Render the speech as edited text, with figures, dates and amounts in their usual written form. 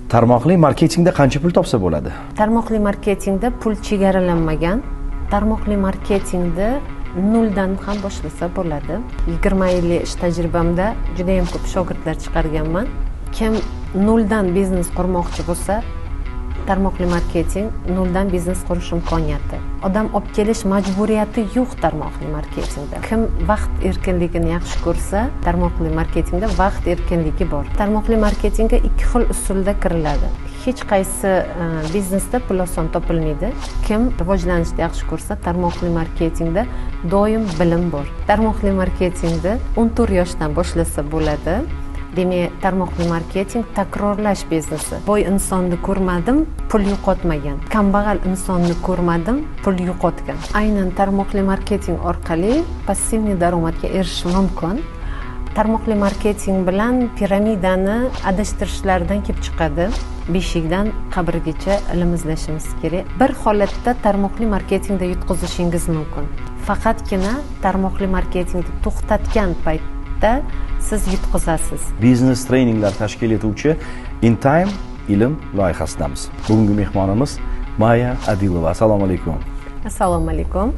Tarmoqli marketingda qancha pul topsa bo'ladi? Tarmoqli marketingda pul chegaralanmagan. Tarmoqli marketingda noldan ham boshlasa bo'ladi. 20 yillik ish tajribamda juda ham ko'p shogirdlar chiqarganman. Kim noldan biznes qurmoqchi bo'lsa, tarmoqli marketing noldan biznes qurish imkoniyati. Odam olib kelish majburiyati yo'q tarmoqli marketingda. Kim vaqt erkinligini yaxshi ko'rsa, tarmoqli marketingda vaqt erkinligi bor. Tarmoqli marketingga ikki xil usulda kiriladi. Hech qaysi biznesda pul oson topilmaydi. Kim rivojlanishni yaxshi ko'rsa, tarmoqli marketingda doim bilim bor. Tarmoqli marketingda 14 yoshdan boshlasa bo'ladi. Demak, tarmoqli marketing takrorlash biznesi. Boy insonni ko'rmadim, pul yo'qotmagan. Kambag'al insonni ko'rmadim, pul yo'qotgan. Aynan tarmoqli marketing orqali passivniy daromadga erishish mumkin. Tarmoqli marketing bilan piramidani adashtirishlardan kelib chiqadi. Beshikdan qabrgacha ilm izlashimiz kerak. Bir holatda tarmoqli marketingda yutqizishingiz mumkin. Faqatgina tarmoqli marketingni to'xtatgan paytda siz yutqizasiz. Biznes treninglar tashkil etuvchi InTime ilm loyihasidamiz. Bugungi mehmonimiz Maya Adilova. Assalomu alaykum. Assalomu alaykum.